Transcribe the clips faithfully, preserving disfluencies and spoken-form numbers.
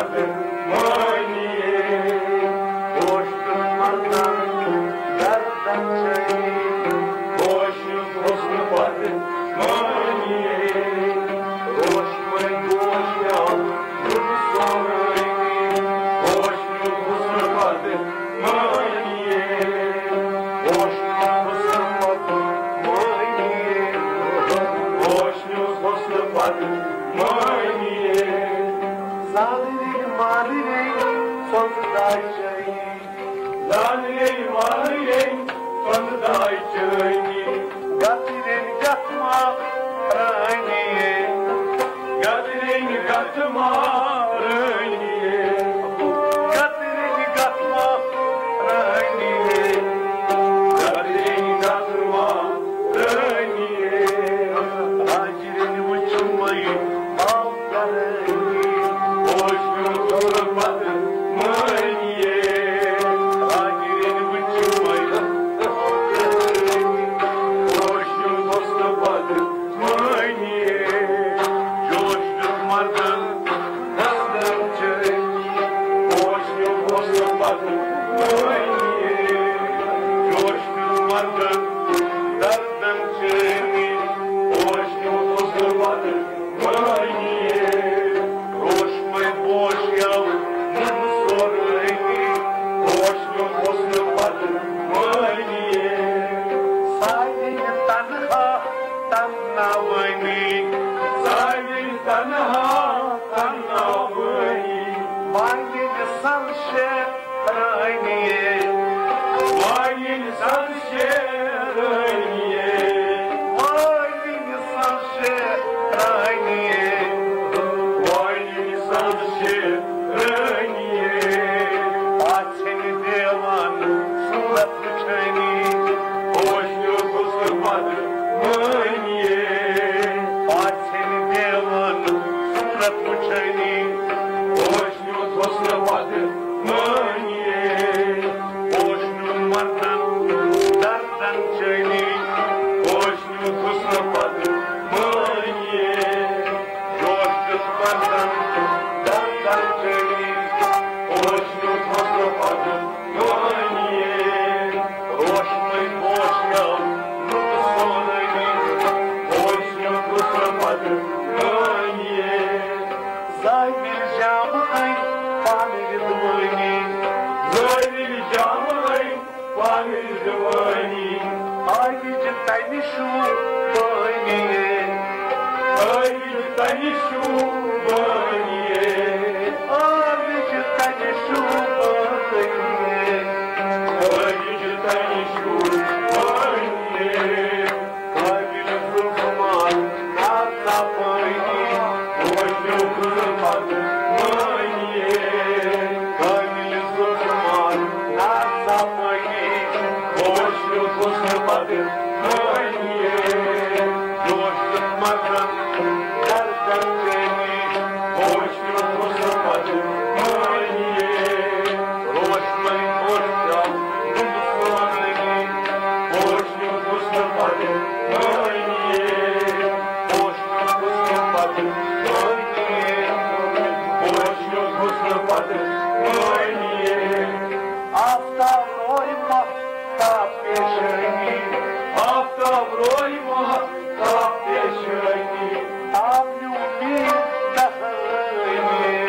مٲنِیے، ہوش تہٕ مردن گردن چھٲنی۔ ہوش حُسنہٕ پتہٕ مٲنِیے، ہوش مٔنٛدۍ ہوش مےٚ آو نُن سورٲنی۔ ہوش حُسنہٕ پتہٕ مٲنِیے، ہوش حُسنہٕ پتہٕ مٲنِیے، ہوش حُسنہٕ پتہٕ مٲنِیے۔ زانٕنۍ مانٕنۍ سۄنٛزٕ داے چٲنی۔ زانٕنۍ مانٕنۍ سۄنٛزٕ داے چٲنی۔ گژھٕنۍ گژھ ما پرٛٲنی۔ گژھٕنۍ گژھ ما پرٛٲنی۔ گژھٕنۍ گژھ ما پرٛٲنی۔ گژھٕنۍ گژھ ما پرٛٲنی۔ حاجرن وٕچھ مےٚ آو کرٲنی۔ ہوش نیوٗ حُسنہٕ پتہٕ مٲنِیے۔ حاجرن وٕچھ مےٚ آو کرٲنی۔ ہوش نیوٗ حُسنہٕ پتہٕ مٲنِیے۔ جوش دیُت مردن دستن چٲنی۔ ہوش نیوٗ حُسنہٕ پتہٕ مٲنِیے۔ جوش دیُت مردن دردن چٲنی۔ ہوش نیوٗ حُسنہٕ پتہٕ مٲنِیے۔ روشمے پوش یو نُن سورٲنی۔ ہوش نیوٗ حُسنہٕ پتہٕ مٲنِیے۔ سارے تنہا تناوٲنی۔ سارے تنہا تناوٲنی۔ وایِن سمشے رٲنی۔ وایِن سمشے رٲنی۔ وایِن سمشے رٲنی۔ وایِن سمشے رٲنی۔ آسن دیوان صورت وٕچھٲنی۔ ہوش نیوٗ حُسنہٕ پتہٕ مٲنِیے۔ آسن دیوان صورت وٕچھٲنی۔ ہوش نیوٗ حُسنہٕ پتہٕ مٲنِیے۔ ہوش نیوٗ مردن دردن چٲنی۔ ہوش نیوٗ حُسنہٕ پتہٕ مٲنِیے۔ جوش دیُت مردن دردن چٲنی۔ ہوش نیوٗ حُسنہٕ پتہٕ مٲنِیے۔ روشنٕے ہوش یو نُن سورٲنی۔ ہوش نیوٗ حُسنہٕ پتہٕ مٲنِیے۔ زٲوِل جامہٕ أنۍ پانہٕ رِضوٲنی۔ زٲوِل جامہٕ أنۍ پانہٕ رِضوٲنی۔ عٲلِج تَمہِ شوٗبٲنی۔ عٲلِج تَمہِ شوٗبٲنی۔ عٲلِج تَمہِ شوٗبٲنی۔ عٲلِج تَمہِ شوٗبٲنی۔ قٲبِل ظُلمان ناصافٲنی، ہوش نیوٗ حُسنہٕ پتہٕ مٲنِیے۔ قٲبِل ظُلمان ناصافٲنی، ہوش نیوٗ حُسنہٕ پتہٕ مٲنِیے۔ جوش دیُت مردن دردن چٲنی، ہوش نیوٗ حُسنہٕ پتہٕ مٲنِیے۔ روشنٕے ہوش یو نُن سورٲنی، ہوش نیوٗ حُسنہٕ پتہٕ مٲنِیے۔ ہوش نیوٗ حُسنہٕ پتہٕ مٲنِیے۔ ہوش نیوٗ حُسنہٕ پتہٕ مٲنِیے۔ آفتاب روے ماہتاب پیشٲنی۔ آفتاب روے ماہتاب پیشٲنی۔ تاب نیوٗ میٖر دہٲنی۔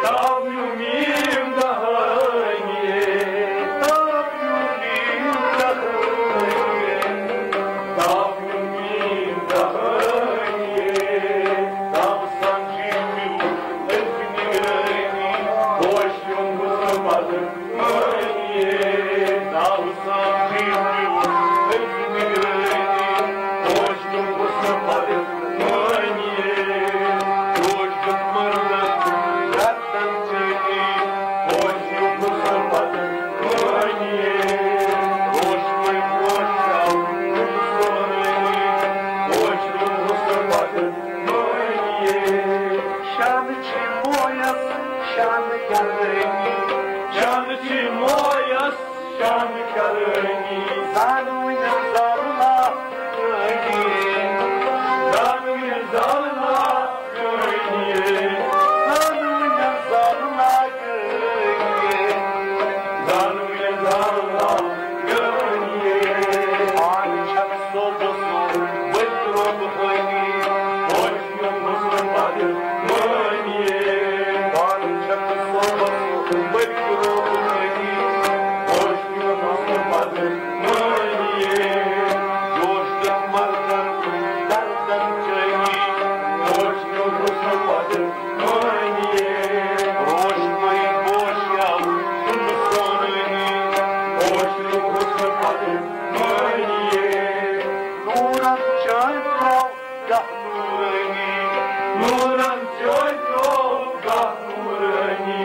تاب نیوٗ میٖر دہٲنی۔ تاب نیوٗ میٖر دہٲنی۔ تاب نیوٗ میٖر دہٲنی۔ تاب سمجھی میوٗ أزۍ نگرٲنی۔ ہوش نیوٗ حُسنہٕ پتہٕ مٲنِیے۔ تاب سمجھی میوٗ أزۍ نگرٲنی۔ ہوش نیوٗ حُسنہٕ پتہٕ مٲنِیے۔ جوش دیُت مردن دردن چٲنی۔ ہوش نیوٗ حُسنہٕ پتہٕ مٲنِیے۔ روشنٕے ہوش یو نُن سورٲنی۔ ہوش نیوٗ حُسنہٕ پتہٕ مٲنِیے۔ شانہٕ چھِ مویَس شانہٕ کرٲنی۔ شانہٕ چھِ مویَس شانہٕ کرٲنی۔ زانوٕنۍ زالنا کٲنی۔ زانوٕنۍ زالنا کٲنی۔ زانوٕنۍ بلکہِ روب ہٲنی، خۄش یُن حُسن بدمٲنی۔ بار چھکھ صوبس بلکہِ روب ہٲنی، خۄش یُن حُسن بدمٲنی۔ جوش دیُت مردن دردن چٲنی، خۄش یُن حُسن بدمٲنی۔ روشنی بوشیاو تِم سونٲنی، خۄش یُن حُسن بدمٲنی۔ نورن چٲنۍ ترٛوو گاہ نورٲنی، نورن چٲنۍ ترٛوو گاہ نورٲنی۔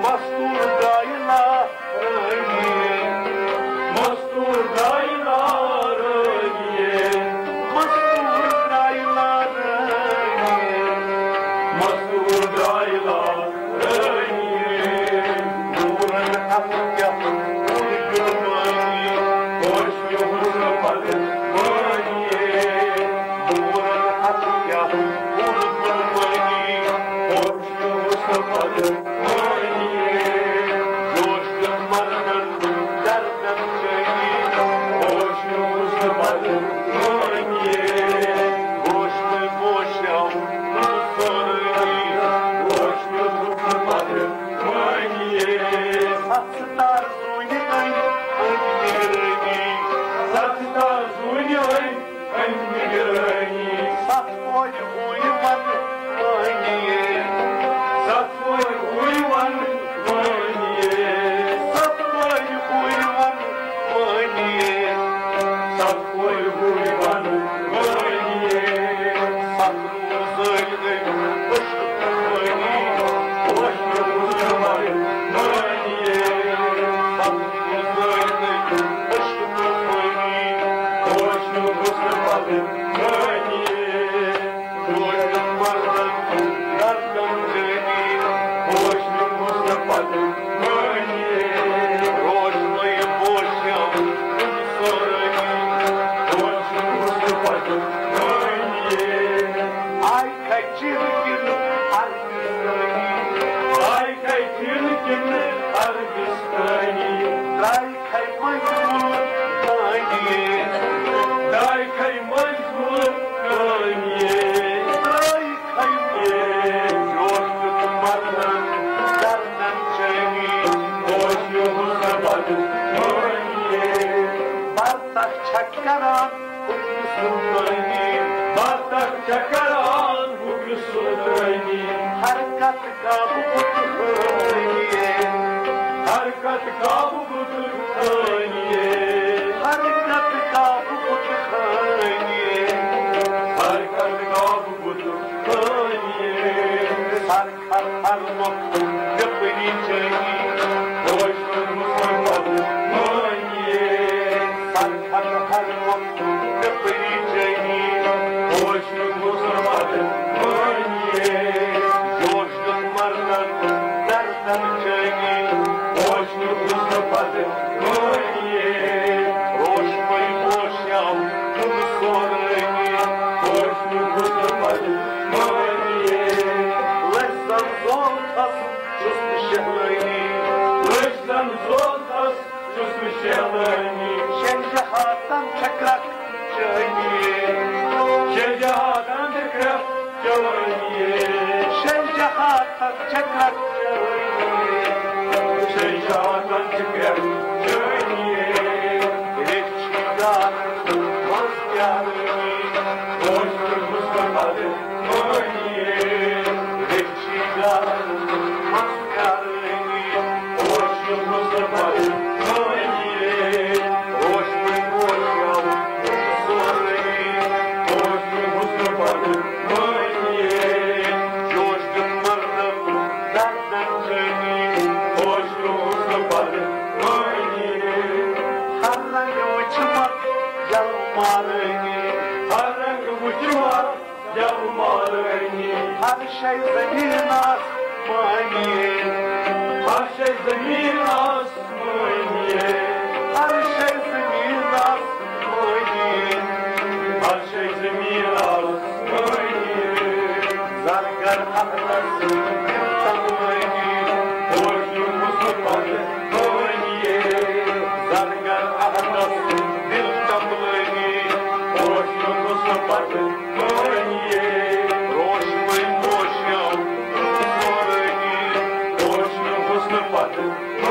مستور دایہِ نارٲنی، مستور دایہِ نارٲنی، مستور دایہِ نارٲنی، مستور دایہِ نارٲنی۔ نورن اَتھٕ کیٛاہ کوٚر قربٲنی، خۄش یُن حُسن بدمٲنی۔ نورن اَتھٕ کیٛاہ کوٚر قربٲنی، خۄش یُن حُسن بدمٲنی۔ جوش دیُت مردن دردن چٲنی، خۄش یُن حُسن بدمٲنی۔ روشنی بوشیاو تِم سونٲنی، خۄش یُن حُسن بدمٲنی۔ ستھ ستار زوٗنہِ أنۍ أنۍ نگرٲنی، ستھ ستار زوٗنہِ أنۍ أنۍ نگرٲنی۔ ستھ کورِ ہوٗنۍ ون مٲنی، ستھ کورِ ہوٗنۍ ون مٲنی، ستھ کورِ ہوٗنۍ ون مٲنی، ستھ کورِ ہوٗنۍ ون مٲنی۔ ستھ نوٗر زٲلۍ أمۍ عشق طوفٲنی، خۄش یُن حُسن بدمٲنی۔ ستھ نوٗر زٲلۍ أمۍ عشق طوفٲنی، خۄش یُن حُسن بدمٲنی۔ روشن مردن دردن جٲنی، خۄش یُن حُسن بدمٲنی۔ روشنی بوشیاو تِم سونٲنی، خۄش یُن حُسن بدمٲنی۔ آے کھے چیٖرٕ کِنہٕ عربستٲنی، آے کھے چیٖرٕ کِنہٕ عربستٲنی۔ درٛاے کھے مٔنٛزۍ مُلک دٲنی، درٛاے کھے مٔنٛزۍ مُلک دٲنی۔ درٛاے کھے مٔنٛزۍ، جوش دیُت مردن دردن چٲنی، خۄش یُن حُسن بدمٲنی۔ برداشت چھا کران حُکمِ سُلطٲنی، برداشت چھا کران حُکمِ سُلطٲنی۔ حرکت کعبہٕ بُتہٕ خٲنی، حرکت کعبہٕ بُتہٕ خٲنی، حرکت کعبہٕ بُتہٕ خٲنی، حرکت کعبہٕ بُتہٕ خٲنی۔ سر کھر ہر وقت یپٲری چٲنی، خۄش یُن حُسن بدمٲنی۔ سر کھر ہر وقت یپٲری چٲنی، خۄش یُن حُسن بدمٲنی۔ جوش دیُت مردن دردن چٲنی، خۄش یُن حُسن بدمٲنی۔ روشنی بوشیاو تِم سونٲنی، خۄش یُن حُسن بدمٲنی۔ لٔسۍ زن زوتھس چھُس نہٕ شہلٲنی، لٔسۍ زن زوتھس چھُس نہٕ شہلٲنی۔ شیٚن جہاتن چھےٚ کرٛکھ چٲنی، شیٚن جہاتن چھےٚ کرٛکھ چٲنی، شیٚن جہاتن چھےٚ کرٛکھ چٲنی، شیٚن جہاتن چھےٚ کرٛکھ چٲنی۔ ریٚچھ چھِ گارن منٛز پیارٲنی، خۄش یُن حُسن بدمٲنی۔ ریٚچھ چھِ گارن منٛز پیارٲنی، خۄش یُن حُسن بدمٲنی۔ روشنی بوشیاو سورٲنی، خۄش یُن حُسن بدمٲنی۔ جوش دیُت مردن دردن چٲنی، خۄش یُن حُسن بدمٲنی۔ ہر رنگہٕ وٕچھمت یلہٕ مارٲنی، ہر رنگہٕ وٕچھمت یلہٕ مارٲنی۔ ہر شے زٔمیٖن آسمٲنی، ہر شے زٔمیٖن آسمٲنی۔ ہر شے زٔمیٖن آسمٲنی، ہر شے زٔمیٖن آسمٲنی۔ زرگر احدس دِل تمٲنی، خۄش یُن حُسن بدمٲنی۔ زرگر احدس دِل تمٲنی، خۄش یُن Roşmay boşya, roşmay boşya,